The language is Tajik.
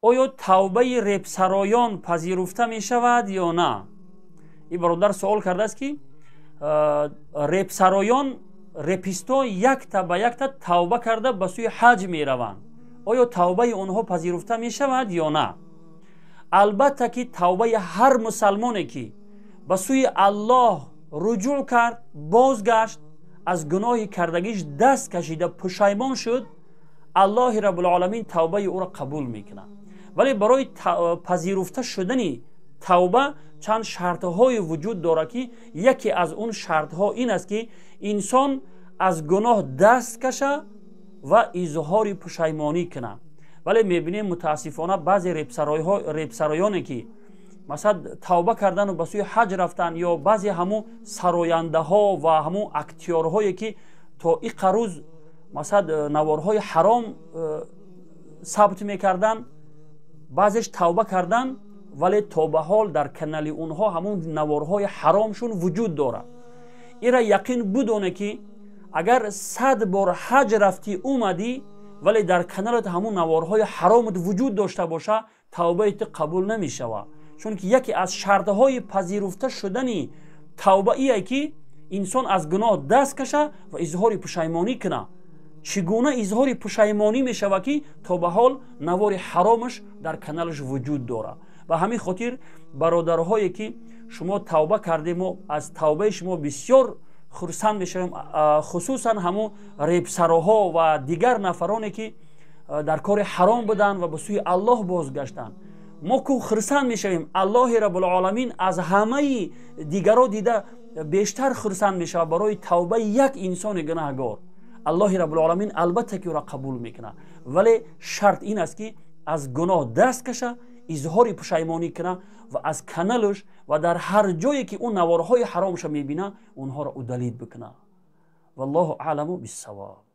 Оё тавбаи репсароён пазируфта мешавад ё на? Ин бародар суол кардааст, ки репсароён, реписто якта ба якта тавба карда ба сӯи ҳаҷ мераванд, оё тавбаи онҳо пазируфта мешавад ё на? Албатта ки тавбаи ҳар мусалмоне, ки ба сӯи Аллоҳ руҷӯъ кард, бозгашт, аз гуноҳи кардагиш даст кашида, пушаймон шуд, Аллоҳи Рабулоламин тавбаи ӯро қабул мекунад. Вале барои пазируфта шудани тавба чанд шартҳое вуҷуд дорад, ки яке аз он шартҳо ин аст, ки инсон аз гуноҳ даст каша ва изҳори пушаймонӣ кунад. Вале мебинем, мутаассифона, баъзе репсароёне, ки масалан тавба кардану ба сӯи ҳаҷ рафтан, ё баъзе ҳамун сарояндаҳо ва ҳамун актёрҳое, ки то иқа рӯз масалан наворҳои ҳаром сабт мекарданд, баъзеш тавба кардан, вале то ба ҳол дар канали онҳо ҳамун наворҳои ҳаромшон вуҷуд дорад. Ира яқин будоне, ки агар 100 бор ҳаҷ рафтӣ, омадӣ, вале дар каналат ҳамун наворҳои ҳаромат вуҷуд дошта боша, тавбаи ту қабул намешавад. Чунки яке аз шартҳои пазируфта шудани тавба ие, ки инсон аз гуноҳ даст каша ва изҳори пушаймонӣ кунад. Чӣ гуна изҳори пушаймонӣ мешавад, ки то ба ҳол навори ҳаромаш дар каналаш вуҷуд дорад? Ба ҳамин хотир, бародарҳое, ки шумо тавба кардем, мо аз тавбаи шумо бисёр хурсанд мешавем, хусусан ҳамун репсароҳо ва дигар нафароне, ки дар кори ҳаром буданд ва ба сӯи Аллоҳ бозгаштанд. Мо ку хурсанд мешавем, Аллоҳи Рабулоламин аз ҳамаи дигаро дида бештар хурсанд мешавад барои тавбаи як инсони гунаҳгор. Аллоҳи Рабулоламин албатта ки ӯро қабул мекунад, вале шарт ин аст, ки аз гуноҳ даст каша, изҳори пушаймонӣ кунад ва аз каналаш ва дар ҳар ҷое, ки ӯ наворҳои ҳаромша мебинад, онҳоро удалить бикунад. Валлоҳу аъламу биссавоб.